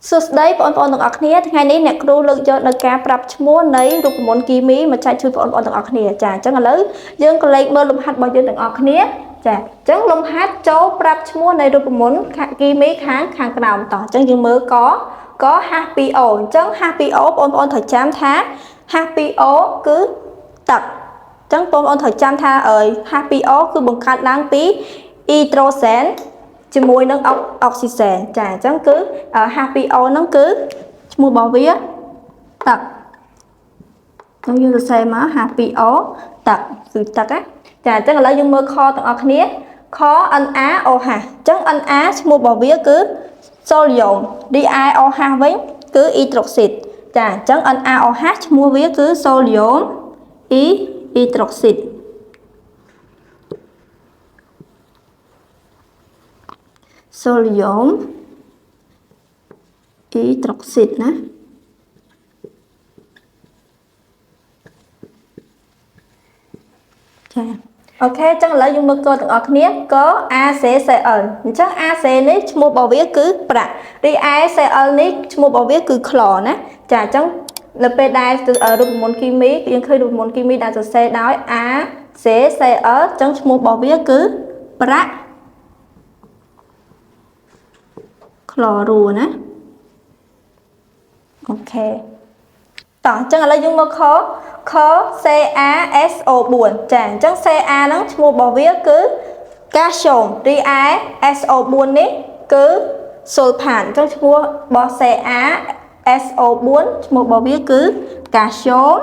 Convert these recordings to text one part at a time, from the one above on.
សួស្តីបងប្អូនទាំងអស់គ្នាថ្ងៃនេះអ្នកគ្រូលើកយកនៅការប្រាប់ឈ្មោះនៃរូបមន្តគីមីមកចែកជូនបងប្អូនទាំងអស់គ្នាចាអញ្ចឹងឥឡូវយើងក៏លេខមើលលំហាត់របស់យើងទាំងអស់គ្នាចាអញ្ចឹងលំហាត់ចូលប្រាប់ឈ្មោះនៃរូបមន្តគីមីខាងក្រោមតោះអញ្ចឹងយើងមើលក H2O អញ្ចឹង H2O បងប្អូនត្រូវចាំថា H2O គឺទឹកអញ្ចឹងបងប្អូនត្រូវចាំថា H2O គឺបង្កើតឡើងពីអ៊ីត្រូសែនជាមួយនឹងអុកស៊ីសែនចាអញ្ចឹងគឺ H2O ហ្នឹងគឺឈ្មោះរបស់វាទឹកអញ្ចឹងយើងសរសេរមក H2O ទឹកគឺទឹកណាចាអញ្ចឹងឥឡូវយើងមើលខទាំងអស់គ្នាខ NaOH អញ្ចឹង Na ឈ្មោះរបស់វាគឺសូដ្យូម DiOH វិញគឺអ៊ីត្រូកស៊ីតចាអញ្ចឹង NaOH ឈ្មោះវាគឺសូដ្យូមអ៊ីត្រូកស៊ីតសូដ្យូមអ៊ីត្រូកស៊ីតណាចាអូខេអញ្ចឹងឥឡូវយើងមើលកទាំងអស់គ្នាក ACCL អញ្ចឹង AC នេះឈ្មោះរបស់វាគឺប្រាក់រីឯ CL នេះឈ្មោះរបស់វាគឺក្លណាចាអញ្ចឹងនៅពេលដែលរូបមន្តគីមីយើងឃើញរូបមន្តគីមីដែលសរសេរដោយ ACCL អញ្ចឹងឈ្មោះរបស់វាគឺប្រាក់ក្លរូណាអូខេតោះអញ្ចឹងឥឡូវយើងមើលខខ CaSO4 ចាអញ្ចឹង Ca ហ្នឹងឈ្មោះរបស់វាគឺកាស្យូមរីឯ SO4 នេះគឺស៊ុលផាតអញ្ចឹងឈ្មោះរបស់ CaSO4 ឈ្មោះរបស់វាគឺកាស្យូម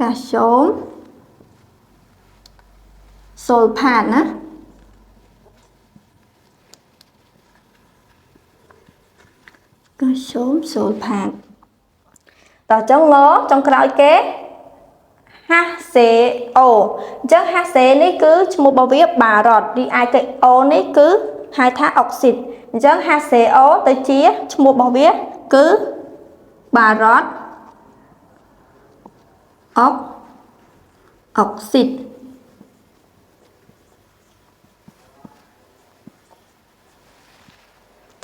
កាស្យូមស៊ុលផាតណាកាស្យូមស៊ុលផាតតោះអញ្ចឹងមកចុងក្រោយគេ HCO អញ្ចឹង HC នេះគឺឈ្មោះរបស់វាបារ៉ុតរីឯគេ O នេះគឺហៅថាអុកស៊ីតអញ្ចឹង HCO ទៅជាឈ្មោះរបស់វាគឺបារ៉ុតអុកស៊ីត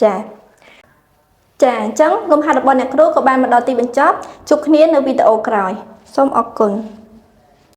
ចាចាអញ្ចឹងលំហាត់របស់អ្នកគ្រូក៏បានមកដល់ទីបញ្ចប់ជួបគ្នានៅវីដេអូក្រោយសូមអរគុណ។